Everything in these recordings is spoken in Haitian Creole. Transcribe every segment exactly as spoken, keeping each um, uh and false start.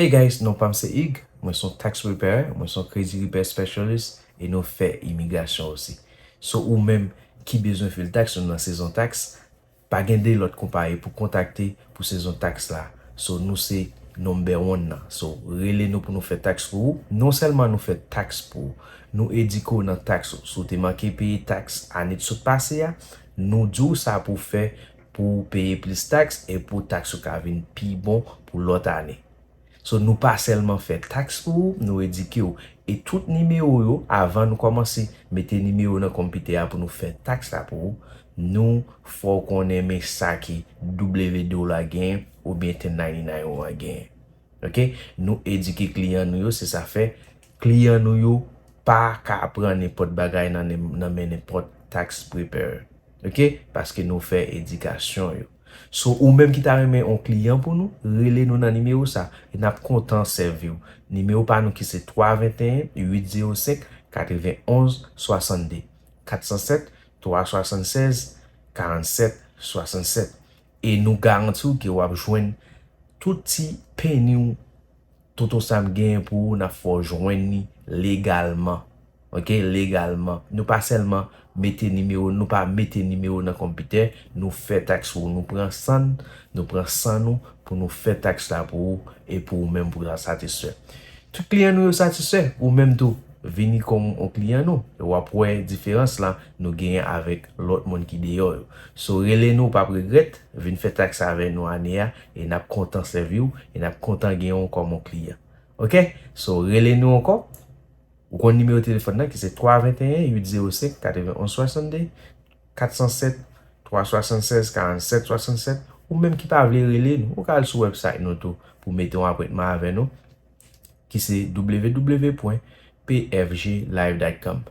Hey guys, non pa m se Ig, mwen se yon tax preparer, mwen se yon credit repair specialist e nou fè imigrasyon osi. So ou menm ki bezwen file tax, nou nan sezon tax, pa gen de lòt konpayi pou kontakte pou sezon tax la. So nou se number one nan. So rele nou pou nou fè tax pou ou. Non sèlman nou fè tax pou ou, nou edike w nan tax ou. Si w te manke peye tax ane t sot pase a, nou di w sa pou w fè pou w peye plis tax e pou tax ou ka vin pi bon pou lòt ane. So nou pa sèlman fè tax pou ou, nou edike w. E tout nimewo yo, avan nou kòmanse mete nimewo nan konpitè a pou nou fè tax la pou ou, nou fè w konnen men sa ki W two la genyen oubyen ten ninety-nine ou an genyen. Ok? Nou edike kliyan nou yo, se sa fè kliyan nou yo pa ka pran nenpòt bagay nan, nan men nenpòt tax preparer. Ok? Paske nou fè edikasyon yo. So ou menm ki ta renmen yon kliyan pou nou, rele nou nan nimewo sa e n ap kontan sèvi w. Nimewo pa nou ki se twa venteyen uit zewo senk katrevenonz swasannde, kat san sèt twa swasannsèz karannsèt swasannsèt. E nou garanti w ke w ap jwenn tout ti peni w, tout sa m genyen pou ou, n ap fè w jwenn li legalman. Ok, legalman. Nou pa sèlman mete nimewo, nou pa mete nimewo nan konpitè, nou fè tax pou ou, nou pran san, nou pran san nou pou nou fè tax la pou ou e pou ou menm pou w satisfè. Tout kliyan nou yo satisfè, ou menm tou, vini kòm yon kliyan nou. E w ap wè diferans la nou genyen avèk lòt moun ki deyò yo. So rele nou, w p ap regrèt, vin fè tax avè nou ane a e n ap kontan sèvi w e n ap kontan genyen w kòm yon kliyan. Ok? So rele nou ankò. Ou konn nimewo telefòn nan ki se twa venteyen uit zewo senk katrevenonz swasannde, kat san sèt twa swasannsèz karannsèt swasannsèt. Ou menm ki pa vle rele nou, ou ka al sou website nou tou pou mete yon apwentman avè nou ki se w w w pwen p f g live dot com.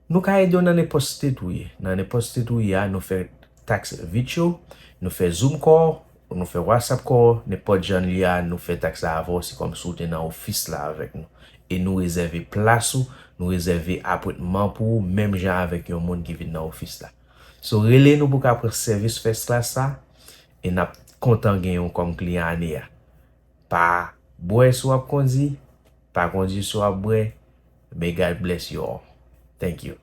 Nou ka ede w nan nenpòt state ou ye. Nan nenpòt state ou ye a, nou fè tax virtual, nou fè Zoom call, nou fè WhatsApp call, nenpòt jan li a, nou fè tax la avè w, se kòmsi w te nan ofis la avèk nou. E nou rezève plas ou, nou rezève apwentman pou ou, menm jan avèk yon moun ki vin nan ofis la. So rele nou pou w ka pran sèvis first class sa, e n ap kontan genyen w kòm kliyan ane a. Pa bwè si w ap kondi, pa kondi si w ap bwè. May God bless you all. Thank you.